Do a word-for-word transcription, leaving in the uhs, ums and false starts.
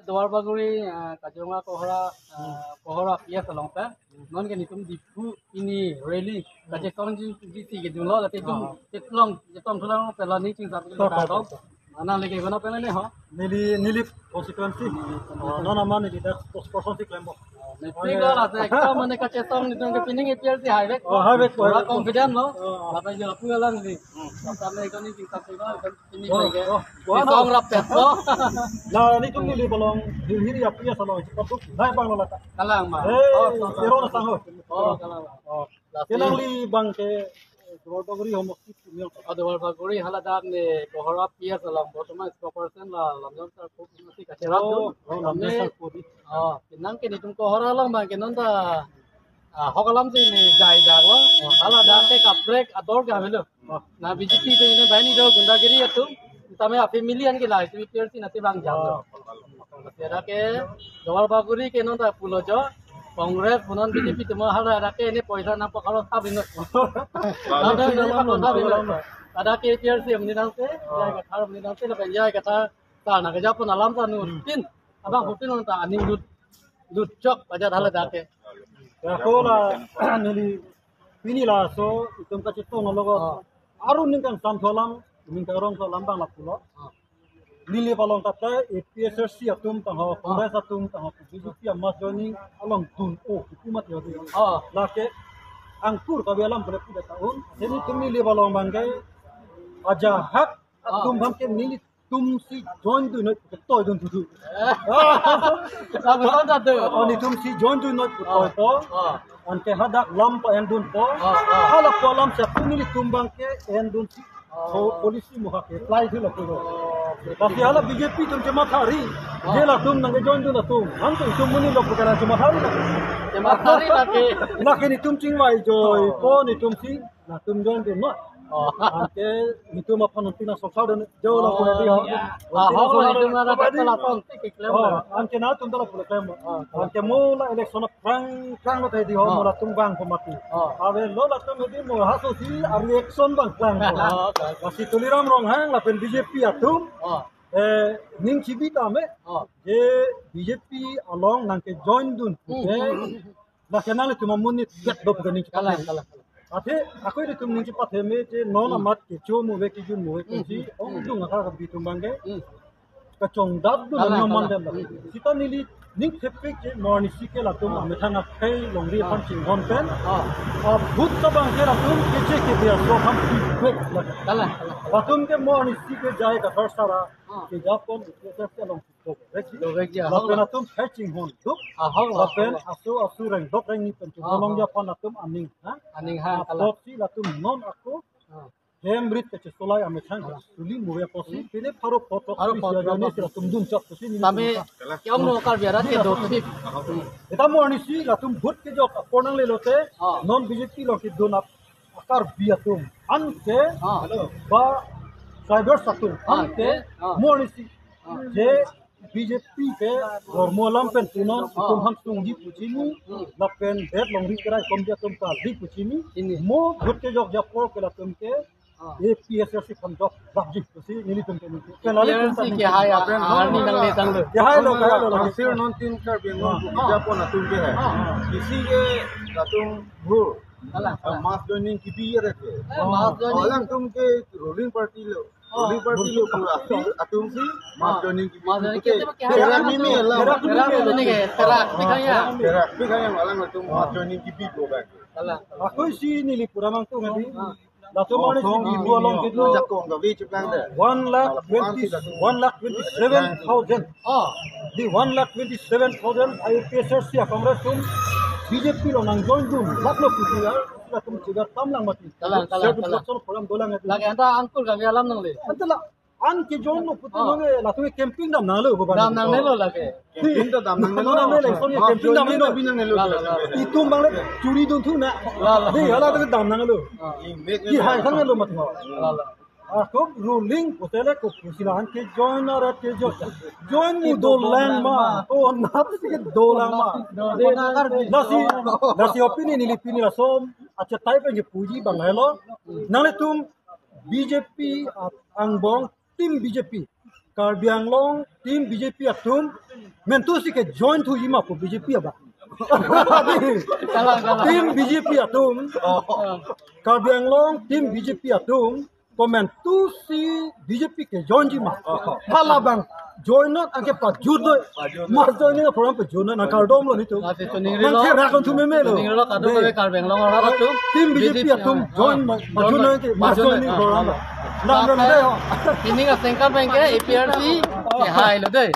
Duarbagori, ah, Kaziranga Kohora, ah, Kohora P S along pen. Non ke netum Diphu pini rally kachesongji, ji si kedun lo, late netum, ah, chetlong, chetom thulang pen la ning chingsam ke, oh, kadok. Mana lagi guna pen ne ho? Neli, neli constituency. Oh, non amat neli dak spokesperson si klempo. Neli pik lo la se, ekta mane kachesong netum ke pining A P H L C hai vek. Oh, hai vek, pura hai vek. Confident lo. Oh. Lapen jo pu alang si. Lapen ne kani chingsam ke, ini, oh, lagi. Oh, oh, kesong rap tet lo. La netum neli abang along, Hilhiri A P S along, patuk, nai abang lo lata. Kalang ma. Eh, oh, oh, oh. Ero na sang ho. Oh, kalang ma. Oh. Lasi. Kenangli abang ke, eh, Duarbagori homosti punya. Oh, Duarbagori haladak ne Kohora P S along, bortoman spokesperson la Lamjang Sarpo si kacherap dun. Oh, oh, Lamjang Sarpo di. Oh, penang ke netum Kohora along abang ke non ta, ah, hok alam si ne jai jak lo. Oh. Haladak ke kaprek ador ke avelo. Oh. Na B J P te ne banghini do gundagiri atum. Tame a family an ke la, A P H L C nate bang jam lo. Oh. Hadak ke Duarbagori ke non ta pulo jo. Congress punon B J P atum haladak ke ne poisa nangpakaro tha bino. Lalu ada ne pakaro tha bino. Hadak ke A P H L C amni nangse, jai kathar amni nangse, lapen jai kathar ta na kejapon alam ta nu, hmm, tin. Abang pupin non ta aning lut, lut chok bajar haladak ke. Ya, ko la, neli pini laso itum kachetong lo ko. Oh. Aru ningkan sam tholang, ningkan rong tholang abang lapulo. Oh. Neli palong kata A P H L C atum tangho, Congress atum tangho, B J P a mass joining along dun o, hukumat ya. Oh. Lake angkur kabi alam pule pule taun. Jadi netum neli palong abang ke ajahak atum, oh, abang ke nelitum si join dun noi pu ke toi dun thudu. Eh. Sama sama tu. Oh, netum si join dun noi pu toi, oh, to. Oh. Anke hadak lam pa-en dunpo. Ah, ah. Hala pu alam si atum nelitum abang ke en dun si. Ah. So policy mo ha ke apply thilo pulo. Ah, okay. Tapi hala B J P atum chemathari. Ah. Je latum nangke join dun atum. Anke itum monit lo pu ke la chemathari. Chemathari lake. Lake netum chingvai joi, ah, po netum si latum join dun noi. Ah. Anke netum aphan untina soksa dun. Jo la, oh, pura di ho. Ya. Ah, ho, ho, netum la, ho, dapat di. Telepon, tik, tik, oh, lewat. Anke netum ta la pura klem. Ah, anke mo la election aphrang, phrang lo tadi ho, ah, mo latum abang pemati. Ah. Avelo latum di mo haso si a reaction abang klang. Ah, okay. Lasi Tuliram Ronghang lapen B J P atum. Ah. Eh, ning chibi tame. Ah. Je B J P along nangke join dun. Hmm, eh, hmm, hmm. Lake nanglitum amonit ket dop ke ning chipat. Kalang, kalang, kalang. Athe, ako ilitum ning chipat heme je non, hmm, amat kecho muve kijun muve, hmm, kunsi, hmm, ongdung akar kabi atum abang ke. Hmm. Kachongdat dun, kalang, nyoman, kalang, dem la. Hmm. Sita neli ning thepik je mo arnisi ke latum, ah, amethang akhei longri, ah, aphan chinghon pen. Ah. Ah, vote ta abang ke latum keche ke dia so ham feedback la. Kalang, kalang. Latum ke mo arnisi ke jai kathar sara, ah, kejapon, kejapon along. Dovek, dovek ya. Lapen atum kachinghon duk. Ah, hong, lapen, hong, aso aso rengdok rengni pen, ah, chinghon, ah, ja aphan atum aning, ha? Aning ha, ah, kalang. Apotsi latum non ako. Ah. Hem rit kachesolai amethang, ah, suli muve apotsi. Hmm. Pine pharo photo, pharo photo, ya, ya, ne si latum dun chok, si ni. Tame, latum, kiong no kar biara ke dosip. Eta mo arnisi latum vote kejok apor nanglelo te. Ah. Non B J P along kedun ap-, akarbi atum. Anke, ah, ba tribal atum. Ah, anke, ah, mo arnisi. Ah. Je B J P ke gormo alam pen punon, ah, itum aphan sungji pu chini, hmm, lapen det longri kerai komji atum ta di pu chini, ini. Mo vote kejok ja apor ke latum ke, ah, A P H L C aphan jok dakji pusi nelitum ke nelitum. Pen lali A P H L C pen ke hai, ah, lapen ah, non ni nang le tang le. Ke hai lo, ke hai lo, lo. Council non tin Karbi Anglong, ah, pu kejapon atum ke hai. Ah. Isi ke latum bhur. Kalang, ah, kalang. Mass joining kibi ya re ke. Eh, mass joining. Alangtum ke ruling party lo. Oh. Ruling party lo pura si, atum si, mass joining kibi. Mass joining kibi. Terak mimi alam. Terak mimi alam. Terak, terak, terak. Terak, terak alam atum mass joining kibi ko ba. Kalang, kalang. Ako isi neli pura mangtung adi. Ah. Latum arnisi Diphu along kedun. Jakong gavi chuklang de. One lakh twenty, one lakh twenty-seven thousand. Ah. Di one lakh twenty-seven thousand A P H L C a Congress atum B J P along nang join dun. Lakh lo putih ya. Latum juga tam lang mati. Kalang, kalang, kalang. Program dolang adi. Lake anta angkur kami alam nangle. Anta la. An ke join lo puti, ah, nonge, latum campaign dam nanglo, bo, dam nangnelo lake. Campaign ta dam nangnelo. Dam nangnelo, election ke campaign dam nangnelo. Dam nangnelo. La, la, la. Itum abang le churi dun thu na. La, la. Di, hala ta dam nangnelo. Ah. Ki hai thang lo mat ho. La, la. Ah, ko ruling, ko tele ko kusila an ke join na rat ke join. Join mu dolang ma. Oh, nap si ke dolang ma. Dolang ma. Lasi, lasi opini neli pini lason. Acha type ke puji abang helo. Nanglitum B J P at angbong team B J P. Karbi Anglong team B J P atum mentu si ke join thuji ma pu B J P abang. Team B J P atum. Karbi Anglong team B J P atum. Komentu si B J P ke joinji ma. Halabang join non anke pajut noi. Mass joining program pajut noi, nang kardom lo nitu. Lasi chuning rilo. Nang therak kon thu meme lo. Chuning rilo kado kave Karbi Anglong arat atum. Team B J P atum join ma, pajut noi ke mass joining program. Nang nang dei ho. Pining asengkan abangke A P R C ke hai lo dei.